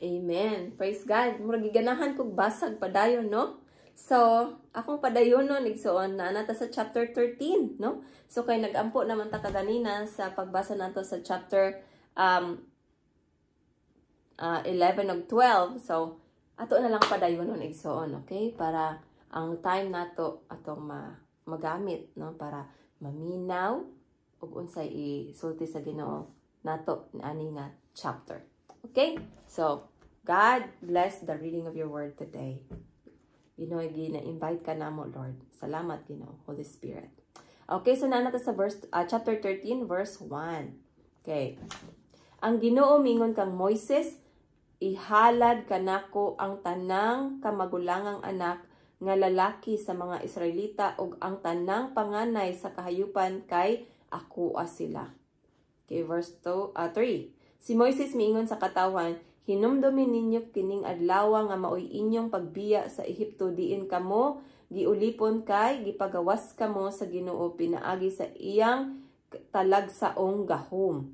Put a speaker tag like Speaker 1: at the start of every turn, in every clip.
Speaker 1: Amen. Praise God. Murag giganahan kog basag padayon, no? So, akong padayonon, igsoon, na nata sa chapter 13, no? So, kay nagampo naman ta kaganina sa pagbasa nato sa chapter 11 ug 12. So, ato na lang padayonon, igsoon, okay? Para ang time nato atong magamit, no? Para maminaw ug unsay isulti sa Ginoo nato ani nga chapter. Okay? So, God bless the reading of your word today. Ginoo, gina-invite ka namo, Lord. Salamat, Ginoo, Holy Spirit. Okay, so naa na ta sa verse chapter 13, verse 1. Okay. Ang Ginoo mingon kang Moises, "Ihalad kanako ang tanang kamagulangang anak nga lalaki sa mga Israelita ug ang tanang panganay sa kahayupan kay akoa sila." Okay, verse 2, 3. Si Moises miingon sa katawhan, "Hinumdumi ninyo kining adlaw nga maoy inyong pagbiya sa Ehipto diin kamo giulipon, kay gipagawas kamo sa Ginoo pinaagi sa iyang talagsaong gahom.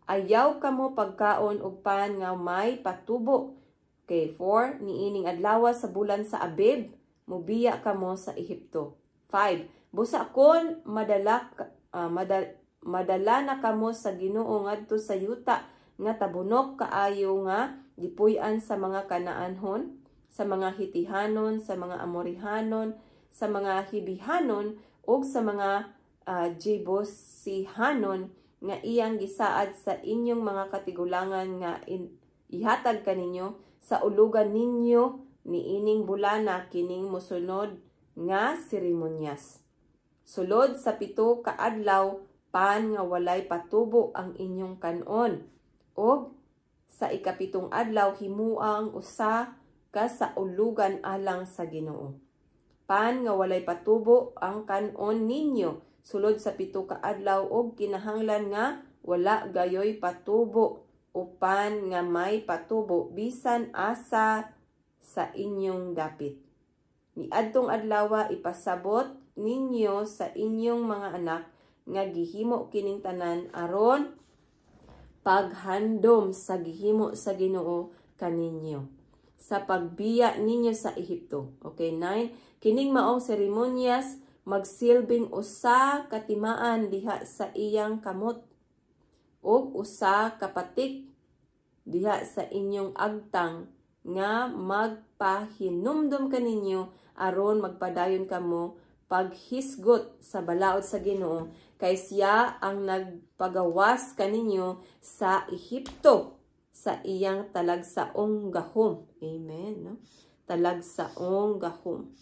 Speaker 1: Ayaw kamo pagkaon og pan nga may patubo." Okay, 4. Niining adlaw sa bulan sa Abib, mubiya kamo sa Ehipto. 5. Busa kon madala na kamo sa Ginoo ngadto sa yuta nga tabunok kaayo nga gipuy-an sa mga Kanaanhon, sa mga Hitihanon, sa mga Amorihanon, sa mga Hibihanon ug sa mga Jebusihanon nga iyang gisaad sa inyong mga katigulangan nga ihatag kaninyo, sa ulugan ninyo niining bulana kining mosunod nga seremonyas. Sulod sa 7 ka adlaw, pan nga walay patubo ang inyong kanon ug sa ikapitong adlaw himua ang usa ka saulugan alang sa Ginoo. Pan nga walay patubo ang kanon ninyo sulod sa 7 ka adlaw ug kinahanglan nga wala gayoy patubo o pan nga may patubo bisan asa sa inyong dapit. Niadtong adlaw ipasabot ninyo sa inyong mga anak nga gihimo kining tanan aron paghandom sa gihimo sa Ginoo kaninyo sa pagbiya ninyo sa Ehipto. Okay, 9. Kining maong seremonyas magsilbing usa ka timaan diha sa iyang kamot ug usa ka patik diha sa inyong agtang nga magpahinumdom kaninyo aron magpadayon kamo paghisgot sa balaod sa Ginoo, kay siya ang nagpagawas kaninyo sa Ehipto sa iyang talagsaong gahom. Amen, no? Talagsaong gahom.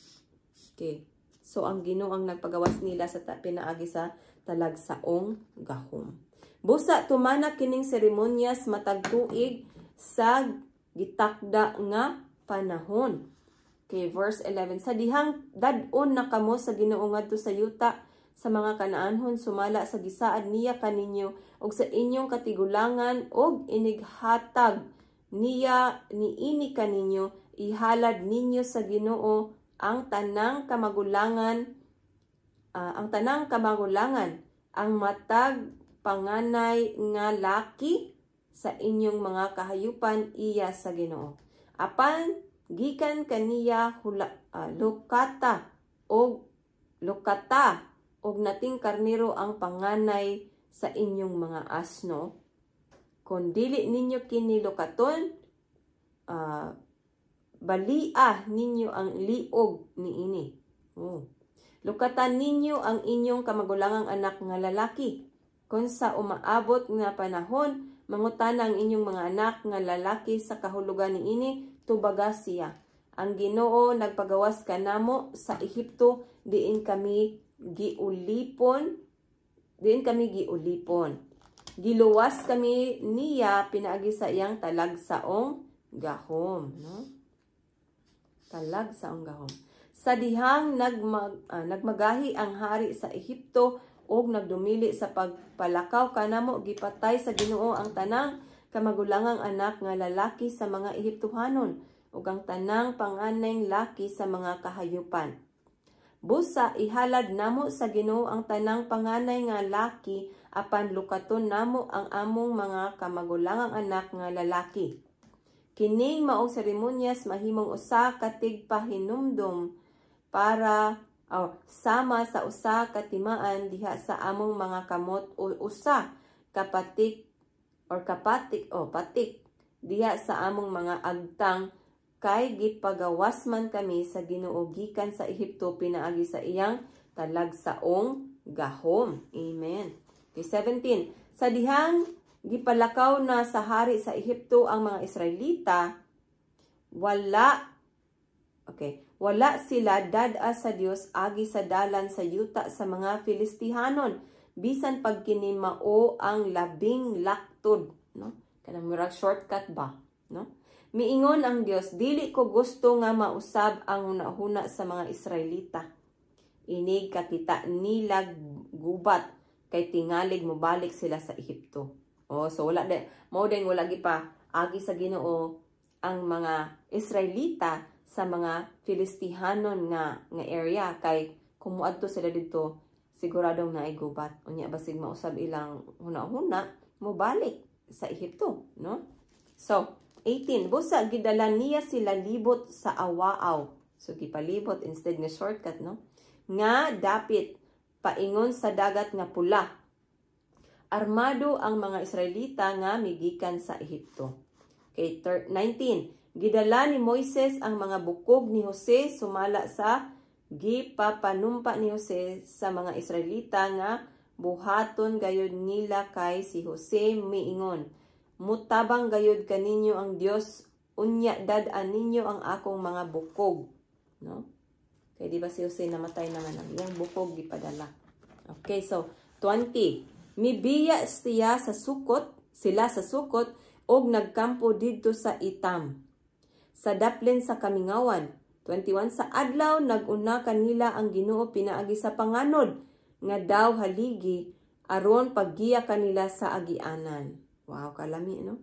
Speaker 1: Okay. So ang Ginoo ang nagpagawas nila sa pinaagi sa talagsaong gahom. Busa tumana kining seremonyas matag tuig sa gitakda nga panahon. Okay, verse 11. Sa dihang dad-on na kamo sa Ginoo ngadto sa yuta sa mga Kanaanhon sumala sa gisaad niya kaninyo ug sa inyong katigulangan og inighatag niya niini kaninyo, ihalad ninyo sa Ginoo ang tanang kamagulangan, ang matag panganay nga laki sa inyong mga kahayupan, iya sa Ginoo. Apan gikan kaniya hula, lukata og nating karnero ang panganay sa inyong mga asno. Kung dili ninyo kini lukaton, balia ninyo ang liog niini. Oh. Lukatan ninyo ang inyong kamagulangang anak nga lalaki. Kung sa umaabot nga panahon, mangutana ang inyong mga anak nga lalaki sa kahulugan niini, tubaga siya, "Ang Ginoo nagpagawas kanamo sa Ehipto diin kami giulipon. Giluwas kami niya pinaagi sa iyang talagsaong gahom," no? Talagsaong gahom. Sa dihang nagmagahi ang hari sa Ehipto ug nagdumili sa pagpalakaw kanamo, gipatay sa Ginoo ang tanang kamagulangang anak nga lalaki sa mga Ehiptohanon ug ang tanang panganay laki sa mga kahayupan. Busa ihalad namo sa Ginoo ang tanang panganay nga laki, apan lukaton namo ang among mga kamagulangang anak nga lalaki. Kining maong seremonyas mahimong usa ka tigpahinumdom para oh, sama sa usa ka timaan diha sa among mga kamot o usa ka patik or kapatik o patik diha sa among mga agtang, kay gipagawas man kami sa Ginoo gikan sa Ehipto pinaagi sa iyang talagsaong gahom. Amen. Okay, 17. Sa dihang gipalakaw na sa hari sa Ehipto ang mga Israelita, wala sila dad-a sa Dios agi sa dalan sa yuta sa mga Filistihanon, bisan pag kini mao ang labing laktod, no? Kanang murag shortcut ba, no? Miingon ang Dios, "Dili ko gusto nga mausab ang hunahuna sa mga Israelita inig kakita nilag gubat, kay tingalig mobalik sila sa Ehipto." Oh, so wala de mao din, wala gipa agi sa Ginoo ang mga Israelita sa mga Filistihanon nga nga area, kay kung moadto sila didto, siguradong naay gubat. Unya basig mausab ilang huna-huna, mobalik sa Ehipto, no? So 18. Busa gidala niya sila libot sa awaaw. So gipalibot instead nga shortcut, no? Nga dapit paingon sa Dagat nga Pula. Armado ang mga Israelita nga migikan sa Ehipto. Okay, 19. Gidala ni Moises ang mga bukog ni Jose sumala sa gipapanumpa ni Jose sa mga Israelita nga buhaton gayud nila, kay si Jose miingon, "Mutabang gayud kaninyo ang Dios unya dad-an ninyo ang akong mga bukog," no? Kay di ba si Jose namatay naman, ang iyang bukog gipadala. Okay, so 20. Mibiya siya sa Sukot, sila sa Sukot og nagkampo didto sa Itam, sa daplin sa kamingawan. 21. Sa adlaw nag-una kanila ang Ginoo pinaagi sa panganod nga daw haligi aron paggiya kanila sa agianan. Wow, kalami, no?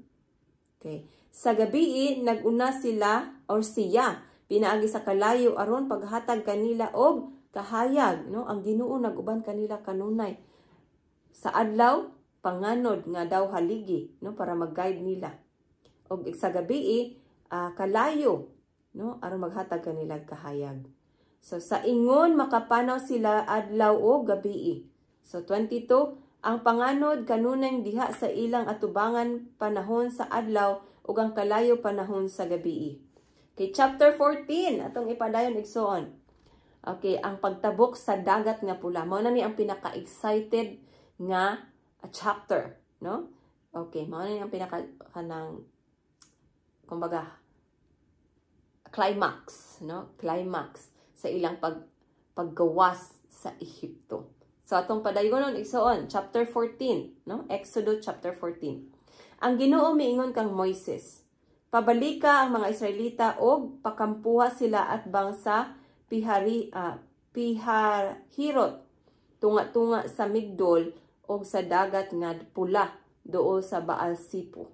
Speaker 1: Okay. Sa gabi nag-una sila or siya pinaagi sa kalayo aron paghatag kanila og kahayag, no? Ang Ginoo nag-uban kanila kanunay. Sa adlaw, panganod nga daw haligi, no, para mag-guide nila. Og sa gabi, kalayo, no, aron maghatag kanila kahayag. So sa ingon makapanaw sila adlaw o gabi. So 22, ang panganod kanunay diha sa ilang atubangan panahon sa adlaw ug ang kalayo panahon sa gabi. Okay, chapter 14 atong ipadayon, igsoon. Okay, ang pagtabok sa Dagat nga Pula. Mao na ni ang pinaka-excited nga chapter, no? Okay, mao na ni ang pinaka kanang kumbaga climax, no? Climax sa ilang paggawas sa Ehipto. So atong padayonon, igsoon, chapter 14, no? Exodus chapter 14. Ang Ginoo miingon kang Moises, "Pabalika ang mga Israelita og pakampuha sila atbang sa Pihahirot, tunga-tunga sa Migdol og sa Dagat nga Pula duol sa Baal Sipo.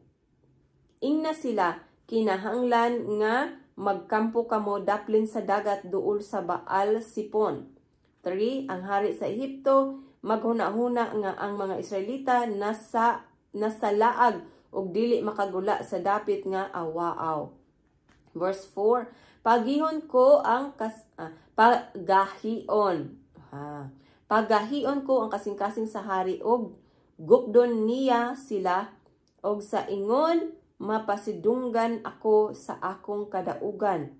Speaker 1: Ingna sila, kinahanglan nga magkampo kamo daplin sa dagat duol sa Baal Sipon. 3. Ang hari sa Ehipto maghuna-huna nga ang mga Israelita nasa laag ug dili makagula sa dapit nga awaaw. Verse 4, Pagihon ko ang kas, pagahion. Ha. Pagahion ko ang kasing-kasing sa hari og gukdon niya sila, og sa ingon mapasidunggan ako sa akong kadaugan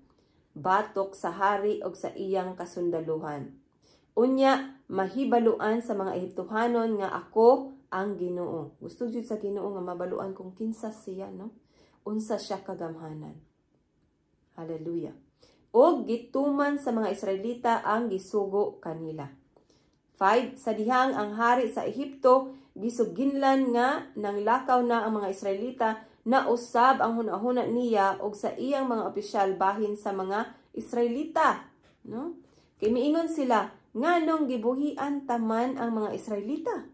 Speaker 1: batok sa hari og sa iyang kasundaluhan. Unya mahibaluan sa mga Ehiptohanon nga ako ang Ginoo." Gusto jud sa Ginoo nga mabaluan kung kinsa siya, no? Unsa siya kagamhanan. Hallelujah. Og gituman sa mga Israelita ang gisugo kanila. 5. Sa dihang ang hari sa Ehipto gisuginlan nga nanglakaw na ang mga Israelita, nausab ang hunahuna niya og sa iyang mga opisyal bahin sa mga Israelita, no? Kay miingon sila, "Nganong gibuhian taman ang mga Israelita?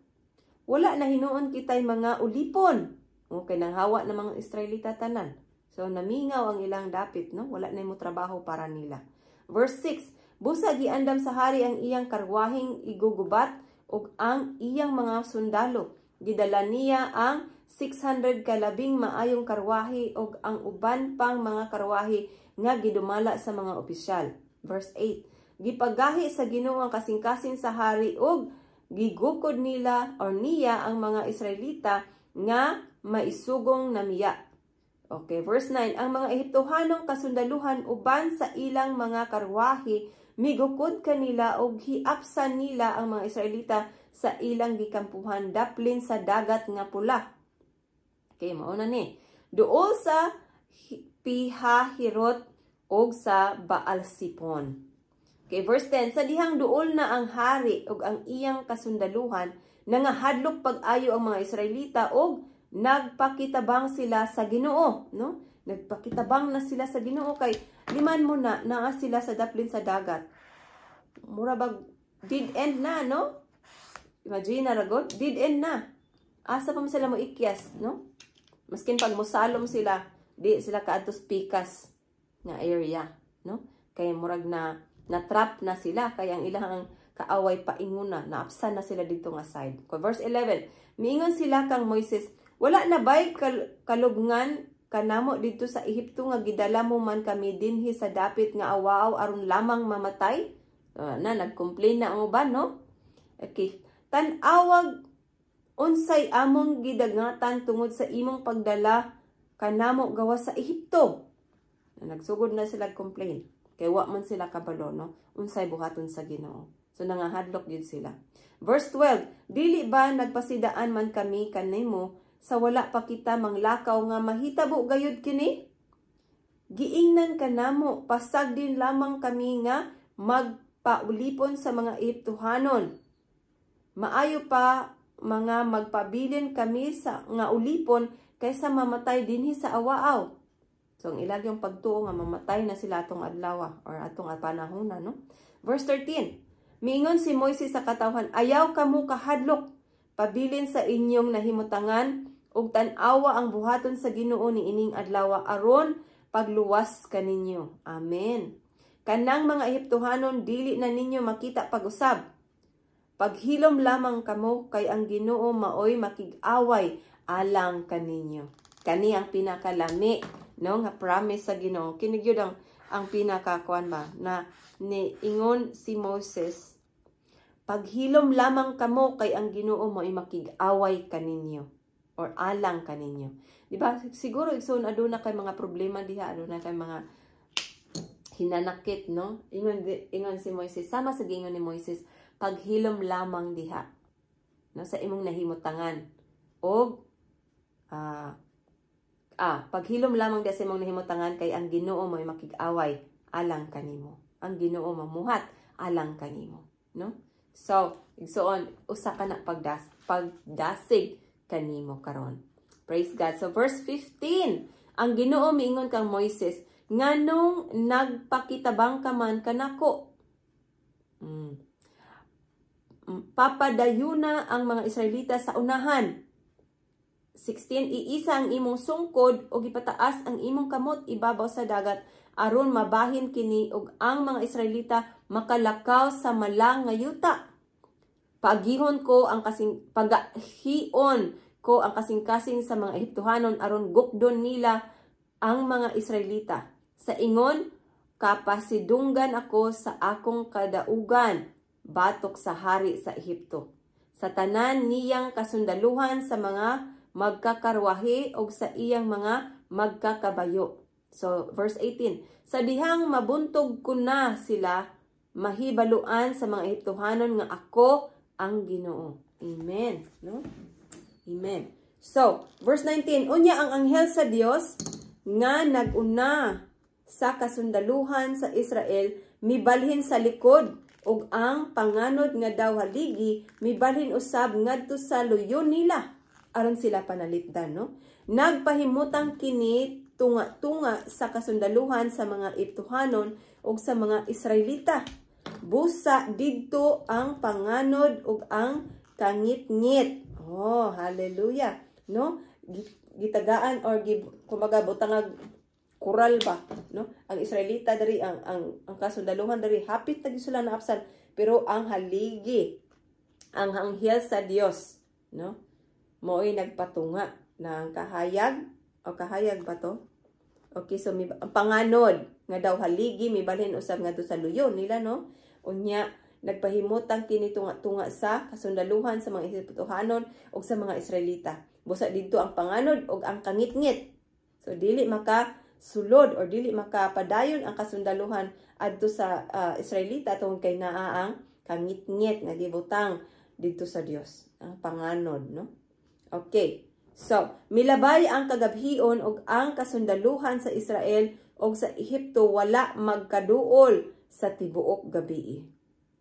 Speaker 1: Wala na hinuon kitay mga ulipon." Okay, nanghawa ng mga Israelita tanan. So namingaw ang ilang dapit, no? Wala na mo trabaho para nila. Verse 6, Busa giandam sa hari ang iyang karwahing igugubat ug ang iyang mga sundalo. Gidala niya ang 600 ka labing maayong karwahe ug ang uban pang mga karwahe nga gidumala sa mga opisyal. Verse 8. Gipagahi sa Ginoo ang kasing-kasing sa hari ug gigukod nila or niya ang mga Israelita nga maisugong namiya. Okay, verse 9. Ang mga Ehiptohanong kasundaluhan uban sa ilang mga karwahe migukod kanila og hiapsan nila ang mga Israelita sa ilang gikampuhan daplin sa Dagat nga Pula. Okay, mao na ni. Duol sa Pihahirot og sa Baalsipon. Okay, verse 10. Sa dihang duol na ang hari ug ang iyang kasundaluhan, nangahadlok pag-ayo ang mga Israelita og nagpakitabang sila sa Ginoo, no? Nagpakitabang na sila sa Ginoo kay liman mo na naa sila sa daplin sa dagat. Mura bag dead end na, no? Imagine na ragot, dead end na. Asa pa man sila mo ikyas, no? Maskin pag musalom sila, di sila kaadtos pikas nga area, no? Kay murag na na-trap na sila kay ang ilang kaaway paingon na, naapsan na sila dito nga side. Verse 11, miingon sila kang Moises, "Wala na bay kalubngan kanamo dito sa Ehipto nga gidala mo man kami dinhi sa dapit nga awaaw aron lamang mamatay?" Na nag-complain na ang uban, no? Okay. "Tan-awag unsay among gidagatan tungod sa imong pagdala kanamo gawas sa Ehipto." Nagsugod na sila complain. Kay wa man sila kabalo, no? Unsay buhaton sa Ginoo. So nangahadlok gyud sila. Verse 12, "Dili ba nagpasidaan man kami kanimo sa wala pa kita manglakaw nga mahitabo gayud kini? Giingnan kanamo, pasag din lamang kami nga magpaulipon sa mga Ehiptohanon. Maayo pa mga magpabilin kami sa nga ulipon kaysa mamatay dinhi sa awaaw." So ang ilag yung pagtuo nga mamatay na sila atong adlaw or atong panahon na, no? Verse 13. Miingon si Moises sa katawhan, "Ayaw kamo kahadlok, pabilin sa inyong nahimutangan ug tan-awa ang buhaton sa Ginoo ni ining adlaw aron pagluwas kaninyo." Amen. "Kanang mga Ehiptohanon dili na ninyo makita pag-usab. Paghilom lamang kamo kay ang Ginoo maoy makig-away alang kaninyo." Kani ang pinakalami, no, nga promise sa Ginoo. Kini gyud ang pinakakuan ba na niingon si Moses, "Paghilom lamang kamo kay ang Ginoo mo'y makig-away kaninyo or alang kaninyo." Di ba? Siguro, igsoon, aduna kay mga problema diha, aduna kay mga hinanakit, no? Ingon si Moises, sama sa giingon ni Moises, paghilom lamang diha, no, sa imong nahimutangan. Og paghilom lamang diha sa imong nahimutangan kay ang Ginoo mo'y makig-away alang kanimo. Ang Ginoo mamuhat alang kanimo, no? So, igsoon, usa ka na pagdasig kanimo karon. Praise God. So verse 15, ang Ginoo miingon kang Moises, "Nganong nagpakitabang ka man kanako? Papadayuna ang mga Israelita sa unahan. 16. Iisa ang imong sungkod ug ipataas ang imong kamot ibabaw sa dagat aron mabahin kini ug ang mga Israelita makalakaw sa malang nga yuta. Pagahion ko ang kasing-kasing sa mga Ehiptohanon aron gukdon nila ang mga Israelita. Sa ingon, kapasidunggan ako sa akong kadaugan batok sa hari sa Ehipto, sa tanan niyang kasundaluhan, sa mga magkakarwahe o sa iyang mga magkakabayo." So, verse 18, "Sa dihang mabuntog ko na sila, mahibaluan sa mga Ehiptohanon nga ako ang Ginoo." Amen. No? Amen. So, verse 19, "Unya ang anghel sa Dios nga naguna sa kasundaluhan sa Israel mibalhin sa likod ug ang panganod nga daw haligi mibalhin usab ngadto sa luyon nila aron sila panalipdan," no? Nagpahimutang kini tunga-tunga sa kasundaluhan sa mga Ehiptohanon ug sa mga Israelita. Busa didto ang panganod ug ang kangitngit. Oh, hallelujah, no? Gitagaan or kumbaga butangag kural ba, no? Ang Israelita diri, ang kasundaluhan diri, hapit na sila naapsan, pero ang haligi, ang anghel sa Dios, no, mo'y nagpatunga. ng kahayag o kahayag ba to? Okay, so ang panganod nga daw haligi mibalhin usab ngadto sa luyo nila, no? Unya nagpahimutang kini tunga-tunga sa kasundaluhan sa mga Ehiptohanon ug sa mga Israelita. Busa didto ang panganod ug ang kangitngit. So dili maka sulod or dili makapadayon ang kasundaluhan adto sa Israelita tungod kay naa ang kangitngit nga gibutang didto sa Dios, ang panganod, no? Okay. So, milabay ang kagabhion ug ang kasundaluhan sa Israel ug sa Ehipto wala magkaduol sa tibuok gabii.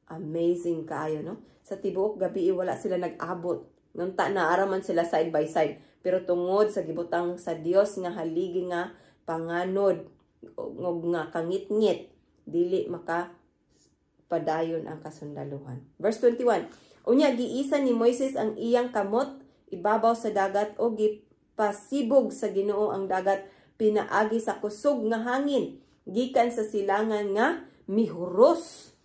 Speaker 1: Amazing kaayo, no? Sa tibuok gabii wala sila nag-abot. Nunta na araman sila side by side. Pero tungod sa gibutang sa Dios nga haligi nga panganod ug nga kangitngit, dili maka padayon ang kasundaluhan. Verse 21. Unya giisa ni Moises ang iyang kamot ibabaw sa dagat o gipasibog sa Ginoo ang dagat pinaagi sa kusog nga hangin gikan sa silangan nga mihuros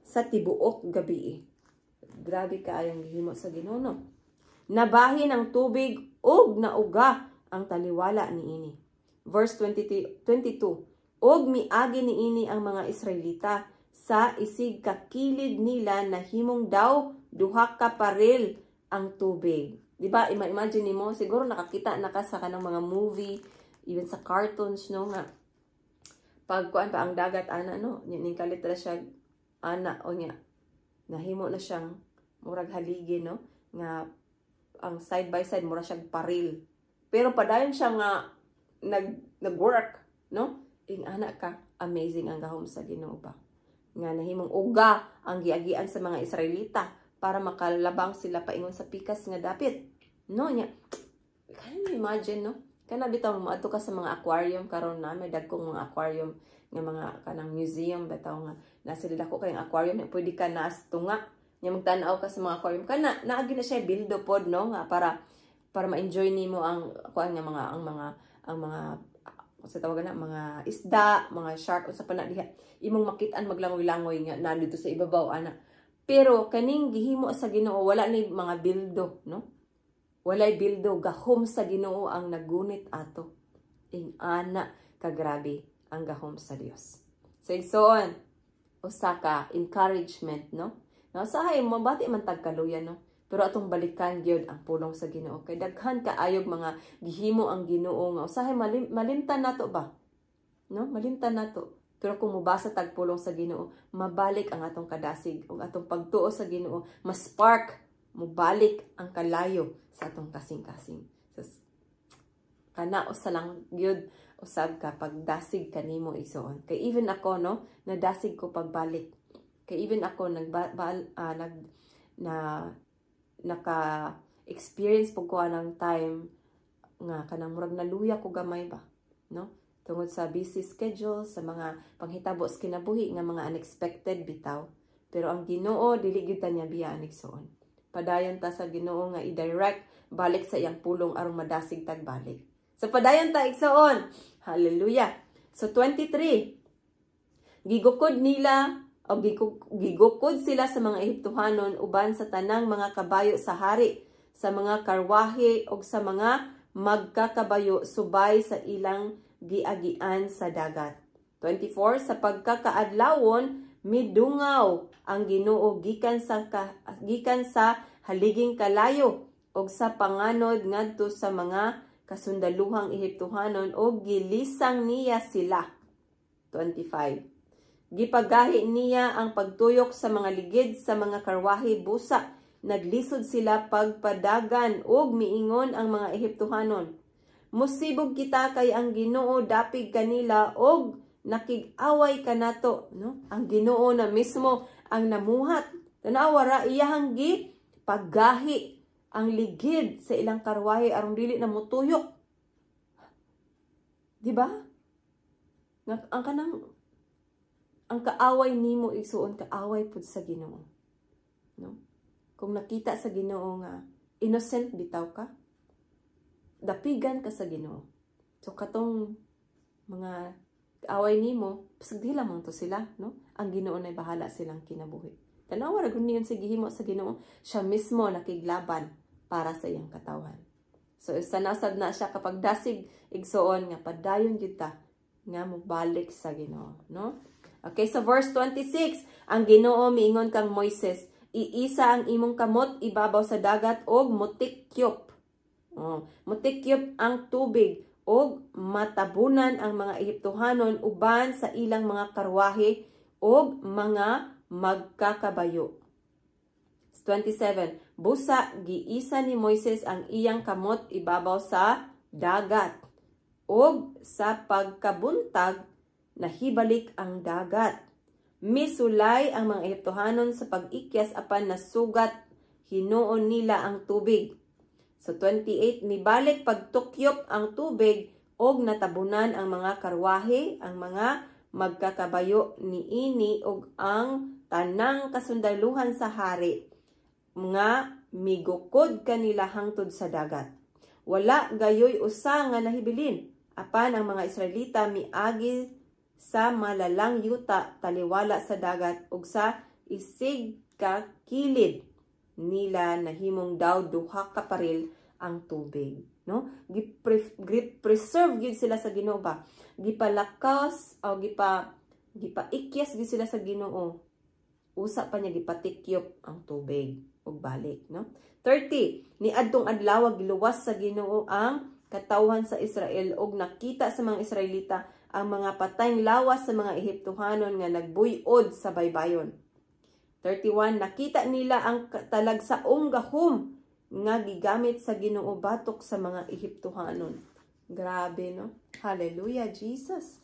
Speaker 1: sa tibuok gabii. Grabe kaayong gihimo sa Ginoo, no? Nabahin ang tubig ug nauga ang taliwala niini. Verse 22. Ug miagi niini ang mga Israelita sa isig kakilid nila, nahimong daw duha ka paril ang tubig. Di ba? Imagine nimo, siguro nakakita na ka sa kanang mga movie, even sa cartoons, no, nga pag kuan pa ang dagat ana, no, ning kalit ra siya ana o nya nahimo na siyang murag haligi, no, nga ang side by side mura siyang paril. Pero padayon siya nga nag nag-work, no? Ing ana ka amazing ang gahom sa Ginoo ba? Nga nahimong uga ang giagian sa mga Israelita para makalabang sila paingon sa pikas nga dapit. No nya. Can you imagine, no? Kana bitaw moadto ka sa mga aquarium karon na may dagkong mga aquarium nga mga kanang museum bitaw nga nasa dako kayong aquarium nga pwede ka naas tunga nya magtan-aw ka sa mga aquarium, kana naagi na siya bildo pod, no, nga para ma-enjoy nimo ang kuan nga mga ang mga sa tawagan na mga isda, mga shark, unsa pa na diha imong makit-an maglangoy-langoy nga na dito sa ibabaw ana. Pero kaning gihimo sa Ginoo, wala ni mga bildo, no? Walay bildo, gahom sa Ginoo ang nagunit ato. Ing ana kagrabe ang gahom sa Dios. So igsoon, usa ka encouragement, no? No, sahay mo bati man tagkaluyan, no? Pero atong balikan gyud ang pulong sa Ginoo kay daghan kaayog mga gihimo ang Ginoo nga usahay malimtan nato ba? No? Malimtan nato. Pero kung mobasa tag pulong sa Ginoo, mabalik ang atong kadasig ug atong pagtuo sa Ginoo, ma-spark, mobalik ang kalayo sa atong kasing-kasing. So, kana usa lang gyud usab ka pagdasig kanimo, igsoon. Kay even ako, no, nadasig ko pagbalik. Kay even ako nag nag na naka experience pud ko anang time nga kanang murag naluya ko gamay ba, no? Tungod sa busy schedule, sa mga panghitabo sa kinabuhi nga mga unexpected bitaw. Pero ang Ginoo, dili gyud ta niya biyaan, igsoon. Padayon ta sa Ginoo nga i-direct balik sa iyang pulong aron madasig tag balik. So padayon ta, igsoon. Hallelujah. So 23. Gigukod nila o gigukod sila sa mga Ehiptohanon uban sa tanang mga kabayo sa hari, sa mga karwahe ug sa mga magkakabayo subay sa ilang giagian sa dagat. 24. Sa pagkakaadlawon midungaw ang Ginoo gikan sa haliging kalayo og sa panganod ngadto sa mga kasundaluhang Ehiptohanon og gilisang niya sila. 25. Gipagahi niya ang pagtuyok sa mga ligid sa mga karwahe busa naglisod sila pagpadagan og miingon ang mga Ehiptohanon, "Musibog kita kay ang Ginoo dapig kanila og nakig-away kanato," no? Ang Ginoo na mismo ang namuhat. Tanawa ra, iyahang gi paggahi ang ligid sa ilang karwahe aron dili na mutuyok. Di ba? Ang kanang ang kaaway nimo, igsuon, kaaway pud sa Ginoo. No? Kung nakita sa Ginoo nga innocent bitaw ka, dapigan ka sa Ginoo. So katong mga kaaway nimo, pasagdi lamang to sila, no? Ang Ginoo na bahala silang kinabuhi. Tanawa ra gud niyon sa gihimo sa Ginoo, siya mismo nakiglaban para sa iyang katawhan. So sanasad na siya kapag dasig, igsoon, nga padayon gyud ta nga mobalik sa Ginoo, no? Okay, so verse 26, ang Ginoo miingon kang Moises, "Iisa ang imong kamot ibabaw sa dagat og mutikyop." Oh, mutikyop ang tubig og matabunan ang mga Ehiptohanon uban sa ilang mga karwahe og mga magkakabayo. 27. Busa giisa ni Moises ang iyang kamot ibabaw sa dagat og sa pagkabuntag nahibalik ang dagat. Misulay ang mga Ehiptohanon sa pag-ikyas apan nasugat hinuon nila ang tubig. So 28, mibalik pagtukyop ang tubig og natabunan ang mga karwahe, ang mga magkakabayo niini og ang tanang kasundaluhan sa hari nga migukod kanila hangtod sa dagat. Wala gayoy usa nga nahibilin. Apan ang mga Israelita miagi sa malalang yuta taliwala sa dagat ug sa isig ka kilid nila nahimong daw duha ka paril ang tubig, no? Gi-preserve gyud sila sa Ginoo ba, gipalakas o gipaikyas gyud sila sa Ginoo. Usa pa niya gipatikyop ang tubig ug balik, no? 30. Niadtong adlaw giluwas sa Ginoo ang katawhan sa Israel ug nakita sa mga Israelita ang mga patayng lawas sa mga Ehiptohanon nga nagbuyod sa baybayon. 31. Nakita nila ang talagsaong gahom nga gigamit sa Ginoo batok sa mga Ehiptohanon. Grabe, no? Hallelujah, Jesus.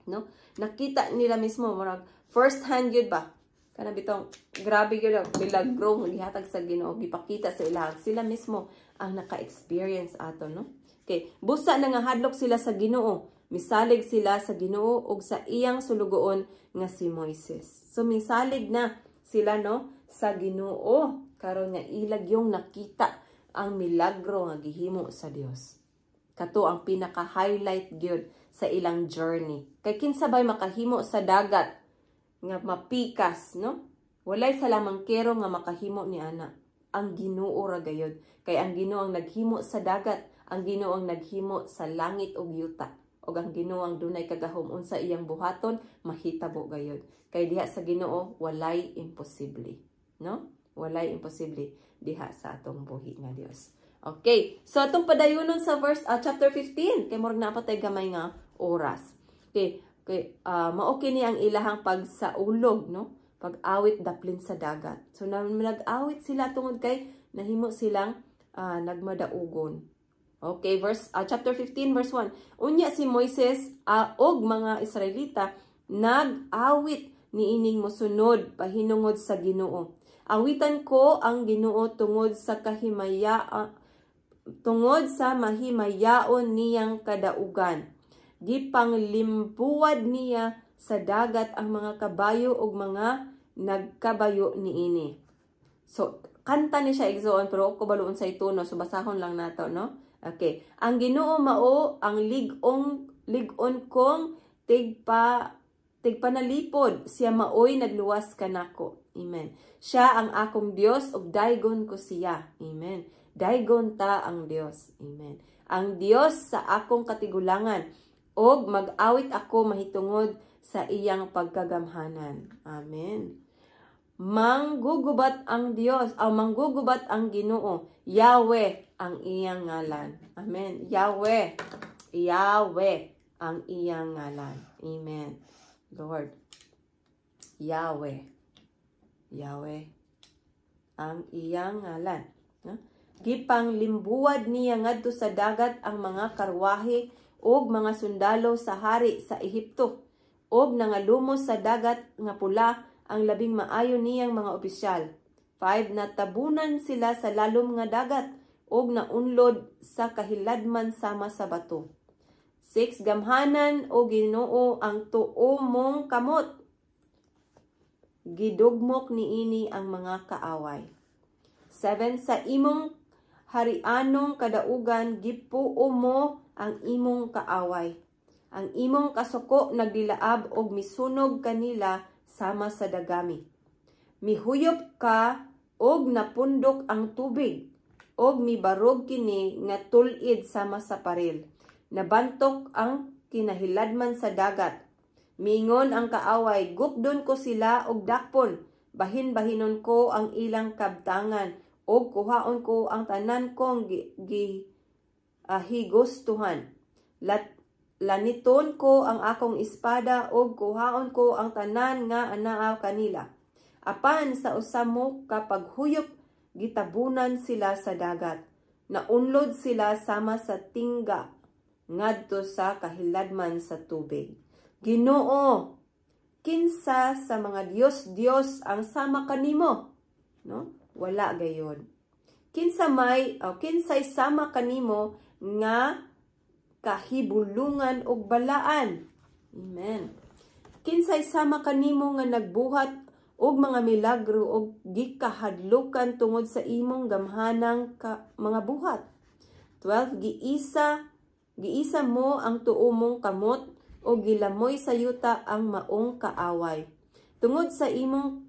Speaker 1: No? Nakita nila mismo, murag first hand yun ba? Kana bitong grabe gyud ang milagro nga gihatag sa Ginoo, gipakita sa ila. Sila mismo ang naka-experience ato, no? Okay, busa na nga hadlok sila sa Ginoo. Misalig sila sa Ginoo ug sa iyang sulugoon nga si Moises. So misalig na sila, no, sa Ginoo karon nga ilag yung nakita ang milagro nga gihimo sa Dios. Kato ang pinaka-highlight gyud sa ilang journey. Kay kinsa bay makahimo sa dagat nga mapikas, no? Walay salamangkero nga makahimo ni ana. Ang Ginoo ra gayod. Kay ang Ginoo ang naghimo sa dagat, ang Ginoo ang naghimo sa langit ug yuta. Ug ang Ginoo ang dunay kagahom, unsa iyang buhaton, mahitabo gayod. Kay diha sa Ginoo walay imposible, no? Walay imposible diha sa atong buhi nga Dios. Okay, so atong padayunon sa verse chapter 15 kay murag naa pa tay gamay nga oras. Okay, mao kini ang ilahang pagsaulog, no? Pag-awit daplin sa dagat. So nag-awit sila tungod kay nahimo silang nagmadaugon. Okay, verse chapter 15 verse 1. Unya si Moises og mga Israelita nag-awit niining mosunod pahinungod sa Ginoo. "Awitan ko ang Ginoo tungod sa kahimaya tungod sa mahimayaon niyang kadaugan. Gipanglimbuwad niya sa dagat ang mga kabayo ug mga nagkabayo niini." So kanta ni siya, igsoon, pero ko baluon sa ituno, so basahon lang nato, no? Okay. "Ang Ginoo mao ang lig-ong lig-on kong tigpanalipod, siya maoy nagluwas kanako." Amen. "Siya ang akong Dios ug daygon ko siya." Amen. Daygon ta ang Dios. Amen. "Ang Dios sa akong katigulangan ug mag-awit ako mahitungod sa iyang pagkagamhanan." Amen. "Manggugubat ang Dios, aw manggugubat ang Ginoo. Yahweh ang iyang ngalan." Amen. Yahweh. Yahweh ang iyang ngalan. Amen. Lord. Yahweh. Yahweh ang iyang ngalan. "Gipanglimbuwad niya ngadto sa dagat ang mga karwahe ug mga sundalo sa hari sa Ehipto ug nangalumos sa Dagat nga Pula ang labing maayo niyang mga opisyal." 5. "Natabunan sila sa lalom nga dagat ug naunlod sa kahiladman sama sa bato." 6. "Gamhanan, o Ginoo, ang tuo mong kamot. Gidugmok niini ang mga kaaway." 7. "Sa imong harianong kadaugan gipuo mo ang imong kaaway. Ang imong kasuko nagdilaab og misunog kanila sama sa dagami. Mihuyop ka og napundok ang tubig Og mibarog kini nga tul-id sama sa paril. Nabantok ang kinahiladman sa dagat. Miingon ang kaaway, "Gupdon ko sila og dakpon. Bahin-bahinon ko ang ilang kabtangan og kuhaon ko ang tanan kong gi higustuhan. Laniton ko ang akong espada og kuhaon ko ang tanan nga anaa kanila." Apan sa usa mo ka paghuyop, gitabunan sila sa dagat. Naunlod sila sama sa tingga ngadto sa kahiladman sa tubig. Ginoo, kinsa sa mga Dios-Dios ang sama kanimo? No? Wala gayon. Kinsa may o kinsay sama kanimo nga kahibulungan og balaan? Amen. Kinsay sama kanimo nga nagbuhat og mga milagro og gikahadlukan tungod sa imong gamhanang mga buhat? 12. Giisa giisa mo ang tuo mong kamot og gilamoy sa yuta ang maong kaaway. Tungod sa imong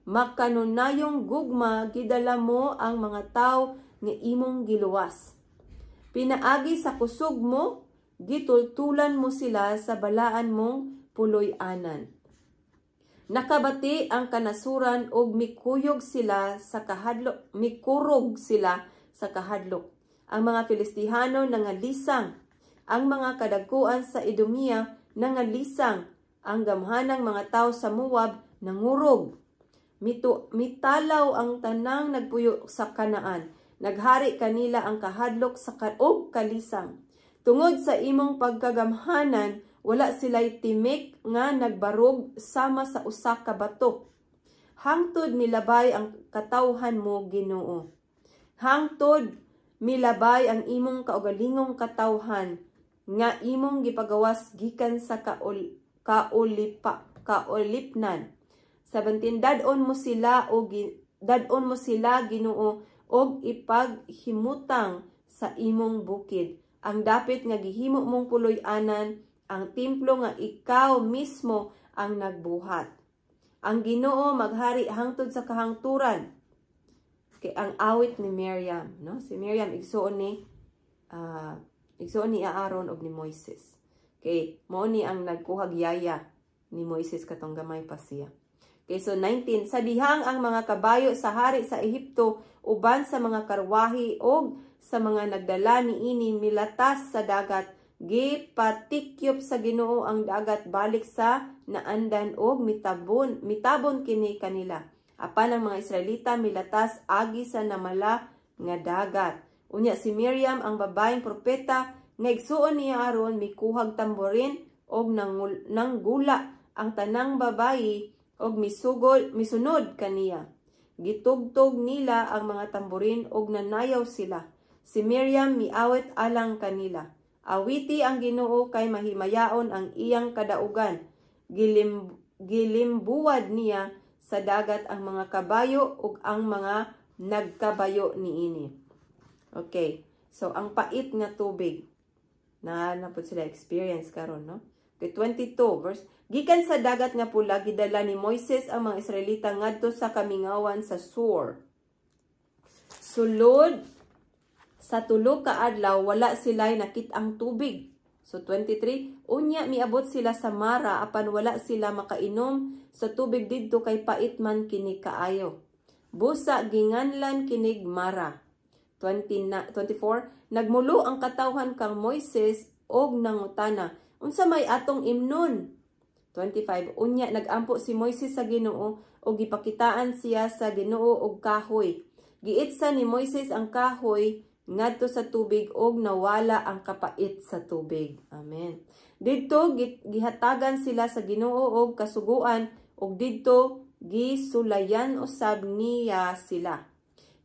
Speaker 1: makanunayong gugma, gidala mo ang mga tawo nga imong giluwas. Pinaagi sa kusog mo, gitultulan mo sila sa balaan mong puloy-anan. Nakabati ang kanasuran og mikuyog sila sa kahadlok, mikurog sila sa kahadlok. Ang mga Filistihano nangalisang, ang mga kadagkuan sa Idumea nangalisang, ang gamhanang mga tawo sa Moab nangurog. Mitalaw ang tanang nagpuyo sa Kanaan. Naghari kanila ang kahadlok sa og kalisang. Tungod sa imong pagkagamhanan, wala sila'y timik nga nagbarog sama sa usa ka bato. Hangtod milabay ang katawhan mo, Ginoo. Hangtod milabay ang imong kaugalingong katawhan nga imong gipagawas gikan sa kaulipnan. 17. Dad-on mo sila, Ginoo, og ipaghimutang sa imong bukid, ang dapit nga gihimo mong puloy-anan, ang templo nga ikaw mismo ang nagbuhat. Ang Ginoo maghari hangtod sa kahangturan. Kay ang awit ni Miriam, no? Si Miriam, igsuon ni Aaron og ni Moises. Kay mao ni ang nagkuhag yaya ni Moises katong gamay pa siya. Okay, so 19. Sa dihang ang mga kabayo sa hari sa Ehipto uban sa mga karwahi og sa mga nagdala niini milatas sa dagat, gipatikyop sa Ginoo ang dagat balik sa naandan og mitabon kini kanila. Apan ang mga Israelita milatas agi sa namala nga dagat. Unya si Miriam, ang babaeng propeta nga igsuon ni Aaron, mikuhag tamborin og nanggula ang tanang babayi og misunod kaniya. Gitugtog nila ang mga tamborin og nanayaw sila. Si Miriam miawit alang kanila. "Awiti ang Ginoo kay mahimayaon ang iyang kadaugan. Gilimbuwad niya sa dagat ang mga kabayo ug ang mga nagkabayo niini." Okay. So ang pait nga tubig na na pud sila experience karon, no? Okay, 22 verse. Gikan sa Dagat nga Pula, gidala ni Moises ang mga Israelita ngadto sa kamingawan sa Sur. Sulod sa 3 ka adlaw, wala sila nakit-ang tubig. So 23, unya miabot sila sa Mara, apan wala sila makainom sa tubig didto kay pait man kini kaayo. Busa ginganlan kinig Mara. 20 na, 24, nagmulo ang katawhan kang Moises og nangutana, "Unsa may atong imnon?" 25, unya nagampo si Moises sa Ginoo og gipakitaan siya sa Ginoo og kahoy. Giitsa ni Moises ang kahoy ngadto sa tubig og nawala ang kapait sa tubig. Amen. Didto gihatagan sila sa Ginoo og kasuguan ug didto gisulayan usab niya sila.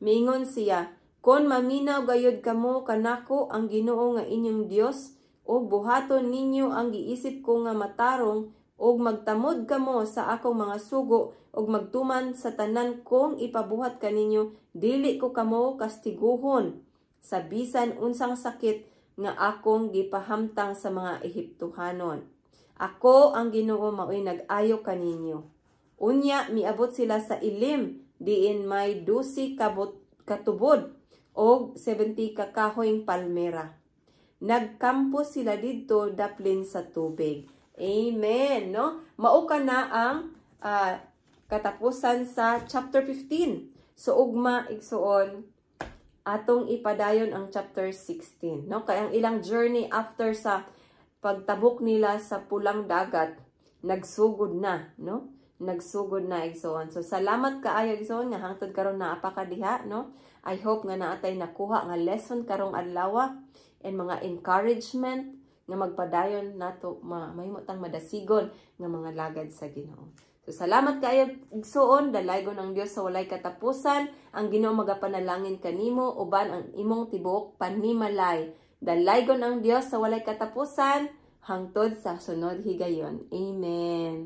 Speaker 1: Miingon siya, "Kon maminaw gayud kamo kanako, ang Ginoo nga inyong Dios, ug buhaton ninyo ang giisip ko nga matarong ug magtamod kamo sa akong mga sugo ug magtuman sa tanan kong ipabuhat kaninyo, dili ko kamo kastiguhon sa bisan unsang sakit nga akong gipahamtang sa mga Ehiptohanon. Ako ang Ginoo, maoy nag-ayo kaninyo." Unya miabot sila sa Elim, diin may 12 katubod Og 70 ka kahoyng palmera. Nagkampo sila didto daplin sa tubig. Amen, no? Mao kana ang katapusan sa chapter 15. So ugma, igsuon, atong ipadayon ang chapter 16, no? Kay ang ilang journey after sa pagtabok nila sa Pulang Dagat, nagsugod na, no? Nagsugod na, igsoon. So salamat kaayo, igsoon, nga hangtod karon naa pa ka diha, no? I hope nga naa tay nakuha nga lesson karong adlaw and mga encouragement nga magpadayon nato mahimo tang madasigon nga mga lagad sa Ginoo. So salamat kaayo, igsuon, dalaygon ang Dios sa walay katapusan. Ang Ginoo magapanalangin kanimo uban ang imong tibuok panimalay. Dalaygon ang Dios sa walay katapusan hangtod sa sunod higayon. Amen.